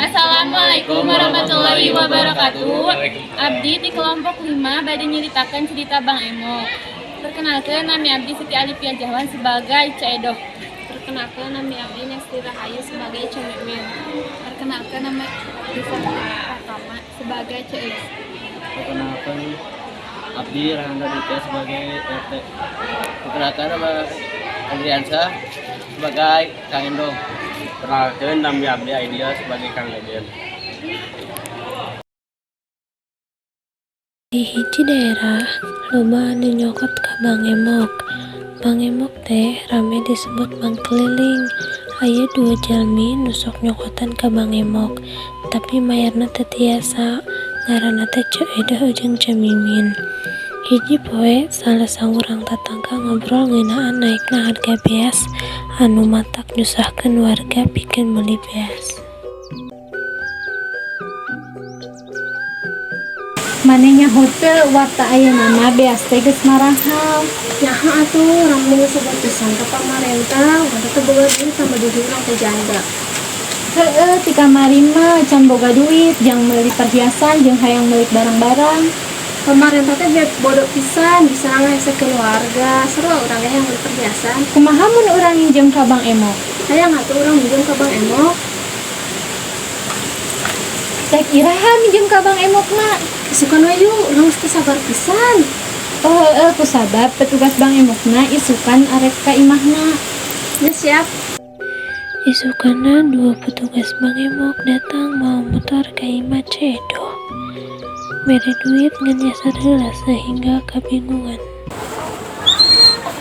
Assalamualaikum warahmatullahi wabarakatuh. Abdi di kelompok 5 bade nyeritakan cerita Bank Emok. Perkenalkan, nami Abdi Siti Alipia Jahwan sebagai Ceu Edoh. Perkenalkan, nami Abdi Nesti Rahayu sebagai Ceu Mimin. Perkenalkan, nama Abdi Pertama sebagai Ceu Eis. Perkenalkan, Abdi Rahanda Ditya sebagai RT. Perkenalkan, nama Andriansyah sebagai Kang Endong. Perkenalkan, nami Abdi Aidia sebagai Kang Deden. Di hiji daerah, loba anu nyokot ka Bank Emok. Bank Emok teh rame disebut bank keliling. Aya dua jalmi nu sok nyokotan ka Bank Emok, tapi mayarna teu tiasa. Ngaranna teh Ceu Edoh jeung Ceu Mimin. Hiji poe, salah saurang tatangga ngobrol ngeunaan naekna harga beas anu matak nyusahkeun warga pikeun meuli beas. Maneh nyaho teu warta ayeuna mah beas teh geus marahal? Nyaho atuh, urang mah geus sebat pisan ka pamarentah, urang teh teu boga duit, tambah duit urang teh janda. Heeh, ti kamari mah can boga duit jang meuli perhiasan jeung hayang meuli barang-barang. Pamarentah teh bodoh pisan, bisa ngahesekeun warga. Seru urang ge hayang meuli perhiasan. Kumaha mun urang minjem ka Bank Emok? Hayang atuh urang minjem ka Bank Emok. Rek iraha minjem ka Bank Emok mah? Isukan we yuk, urang geus teu sabar pisan. Oh heeh, kusabab petugas Bank Emokna isukan arek ka imahna. Ya siap. Isukanna, dua petugas Bank Emok datang mawa motor ka imah Ceu Edoh. Mere duit ngan nyasar heula sehingga kabingungan.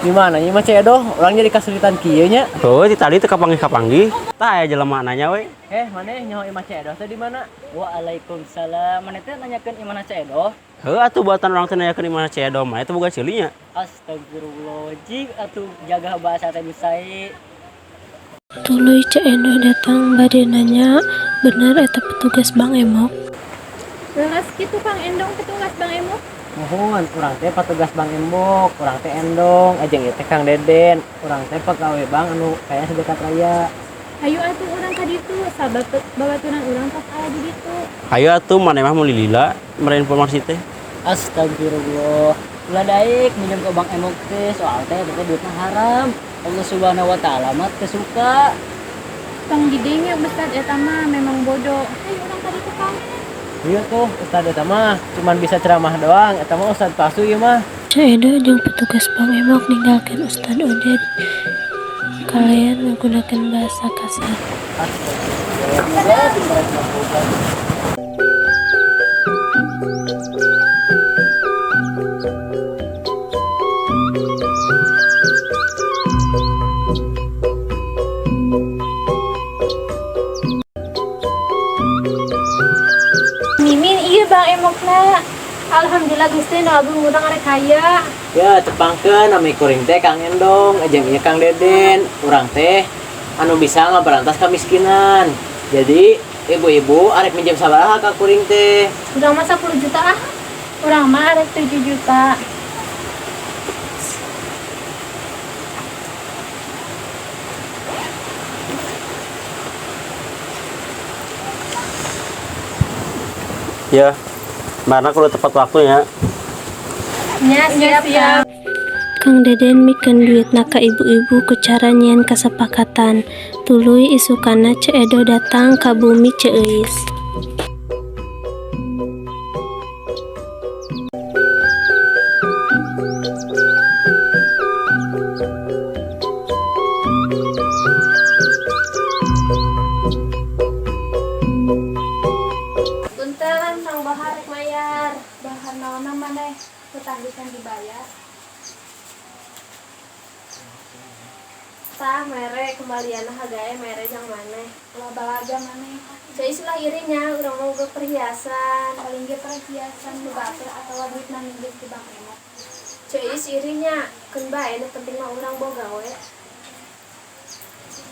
Gimana nya imah Ceu Edoh? Urang jadi kesulitan kieu nya. Oh, ti tadi teu kapanggih-kapanggih. Tah aya jelema nanya we. Eh, maneh nyaho imah Ceu Edoh teh di mana? Waalaikumsalam. Maneh teh nanyakeun imahna Ceu Edoh? Heuh atuh, buatan urang teh nanyakeun imahna Ceu Edoh mah eta boga ceuli nya. Astagfirullahaladzim, atuh jaga bahasa teh bisa. Tuluy Ceu Edoh datang bade nanya bener eta petugas Bank Emok. Leres kitu, Kang Endong petugas Bank Emok? Muhun, urang teh petugas Bank Emok, urang teh Endong, ajeng ieu teh Kang Deden. Urang teh pegawai bank anu kaya sedekat raya. Hayu atuh urang ka ditu, sabab babaturan urang tos aya di ditu. Hayu atuh, maneh mah meuli lila mere informasi teh. Astagfirullah. Ulah daik minjem ke Bank Emok teh, soal teh eta teh duitna haram. Allah Subhanahu wa taala mah teu suka. Tong didenge Ustad eta mah memang bodoh. Hayu urang ka ditu, Kang. Iya tuh, Ustad eta mah cuman bisa ceramah doang, eta mah ustad palsu ieu mah. Ceu Edoh jeung petugas Bank Emok ninggalkeun Ustad Oded kalayan menggunakan bahasa kasar. Astagfirullah, mereka boga. Mimin, iya Bank Emokna. Alhamdulillah Gusti nu agung, urang arek kaya. Ya, tepangkeun, nami kuring teh Kang Endong, ajeng ieu Kang Deden. Urang teh anu bisa ngaberantas kemiskinan. Jadi, ibu-ibu arek minjem sabaraha ka kuring teh? Urang mah 10 juta ah. Urang mah arek 7 juta. Ya. Mana kudu tepat waktu ya. Nya siap, siap. Kang Deden mikeun duitna ka ibu-ibu ku cara nyieun kasepakatan. Tuluy isukanna Ceu Edoh datang ka bumi Ceu Euis. Punten, Kang Bahar rek mayar. Bahar naon maneh? Hutang can dibayar. Tah mere kembalianna hagae mere jang maneh. Ulah balaga maneh. Ceu ulah iri nya, urang mah boga perhiasan. Paling ge perhiasan nu batur atawa duitna minjem ti Bank Emok. Ceu iri nya, keun bae, nu penting mah urang boga we.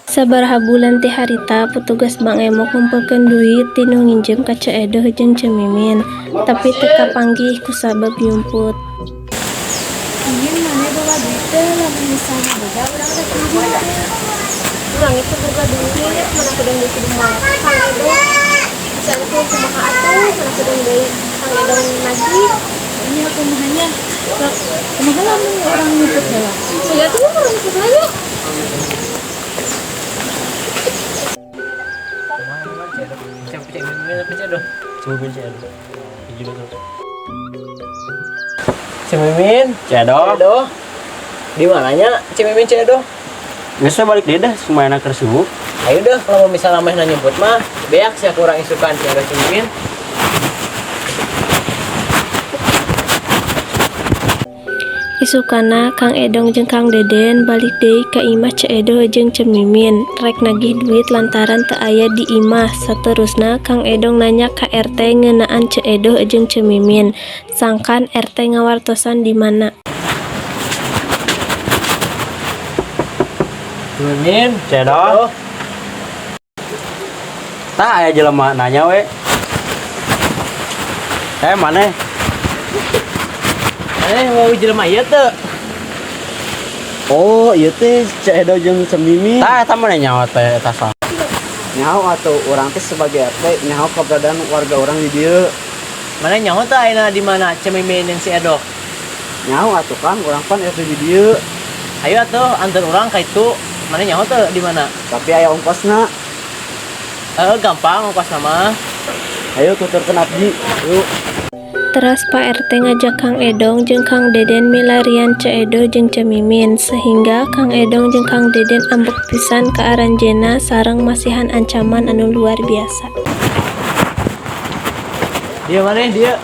Sabaraha bulan ti harita, petugas Bank Emok ngumpulkeun duit ti nu nginjem ka Ceu Edoh jeung Ceu Mimin, tapi teu kapanggih kusabab nyumput. Mimin, maneh bawa duit teu? Lamun misalnya boga, urang rek minjem teu? Urang itu boga duit, mana kudu geus kudu moal Kang Edo. Kumaha lamun urang nyumput heula? Saya tuh urang nyumput heula yuk. Cemimin Ceu Edo. Hiji betul. Ceu Mimin, Ceu Edo. Ceu Edo. Di mananya Ceu Mimin, Ceu Edo? Geus we balik deui dah, lumayan keur sibuk. Ayo deh, kalau misalnya meh nyumput mah, beak sia kurang isukan Ceu Edo, Ceu Mimin. Isukana Kang Edong jeung Kang Deden balik deui ka imah Ceu Edo jeung Ceu Mimin rek nagih duit lantaran teu aya di imah. Saterusna Kang Edong nanya ka RT ngeunaan Ceu Edo jeung Ceu Mimin, sangkan RT ngawartosan di mana. Ceu Mimin, Ceu Edo. Tah aya jelema nanya we. Eh, maneh? Eh, mau jelema ieu teu? Oh, ieu teh Ceu Edo jeung Ceu Mimin. Tah eta maneh nyawa teh eta saha? Nyaho atuh urang teh sebagai RT nyaho keberadaan warga urang di dieu. Maneh nyaho teh ayeuna di mana Ceu Mimin jeung si Edo? Nyaho atuh Kang, urang pan RT di dieu. Ayo atuh antar urang ka itu. Maneh nyaho teu di mana? Tapi aya ongkosna. Eh, gampang ongkosna mah. Ayo tuturkeun abdi. Yuk. Teras Pak RT ngajak Kang Edong jeung Kang Deden milarian Ceu Edo jeung Ceu Mimin, sehingga Kang Edong jeung Kang Deden ambek pisan ka aranjeunna sareng masihan ancaman anu luar biasa. Dia mana dia?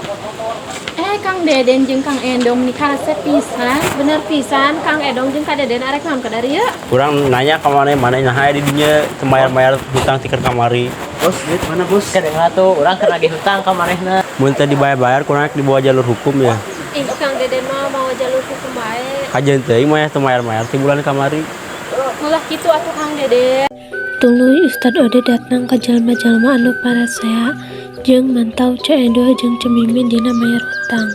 Eh, Kang Deden jeung Kang Endong nih kasep pisan. Bener pisan Kang Edong jeung Kang Deden arek naon ka dieu? Kurang nanya ka maneh, maneh naha di dinya teu mayar-mayar hutang ti keur kamari. Bos, duit mana bos? Kedengar tuh, urang kena nagih hutang ka manehna. Mun teu dibayar-bayar kurang dibawa jalur hukum ya. Ih, Kang Deden mah mau jalur hukum bae. Kajeun teuing mah teu mayar-mayar ti bulan kamari. Ulah kitu atuh Kang Deden. Tuluy Ustad Ode datang ka jalma-jalma anu parasea jeung mantau Ceu Edo jeung Ceu Mimin dina mayar hutang.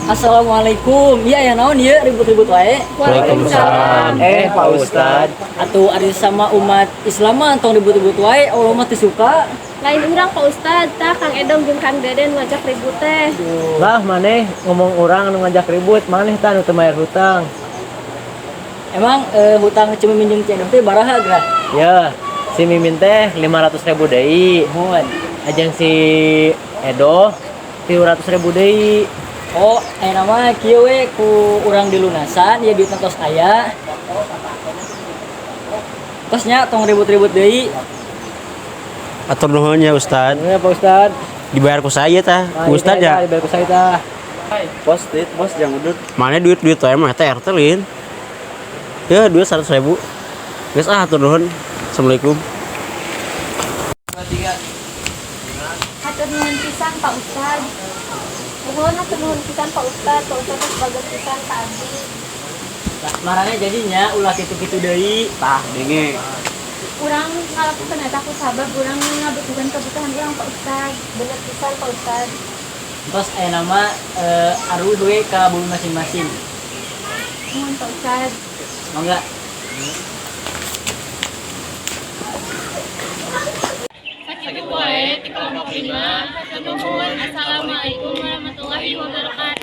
Assalamualaikum. Iya ya naon ieu ribut-ribut wae. Waalaikumsalam. Eh, Pak Ustad. Atuh ari sama umat Islam mah tong ribut-ribut wae, Allah mah teu suka. Lain urang Pak Ustad, tah Kang Edong jeung Kang Deden ngajak ribut teh. Lah maneh ngomong urang anu ngajak ribut, maneh tah anu teu mayar hutang. Emang hutang Ceu Mimin jeung Ceu Edo teh baraha geura? Ya, si Mimin teh 500 ribu deui. Muhun. Ajeng si Edo 300 ribu deui. Oh, ayeuna mah kieu we ku urang dilunasan, ieu duitna tos aya. Tos nya tong ribut-ribut deui. Atur nuhun ya Ustad. Ini Pak Ustad. Dibayar ku saya tah. Nah, Ku Ustad iya, ya. Dibayar ku saya tah. Bos, duit bos jangan udut. Mana duit-duit wae mah teh RT lin. Ya duit 100 ribu. Geus ah atur nuhun. Assalamualaikum. Hatur nuhun pisan Pak Ustad. Nuhun hatur nuhun pisan Pak Ustad, Pak Ustad teh sebagai pisan ka abdi. Nah, marana jadinya ulah kitu-kitu deui. Tah, denge. Urang ngalakukeun eta ku sabab urang ngabutuhkeun kebutuhan urang Pak Ustad. Bener pisan Pak Ustad. Tos ayeuna mah aruh we ka bumi masing-masing. Nuhun Pak Ustad. Mangga. Sakitu wae ti kelompok 5. Hatur nuhun. Assalamualaikum warahmatullahi wabarakatuh.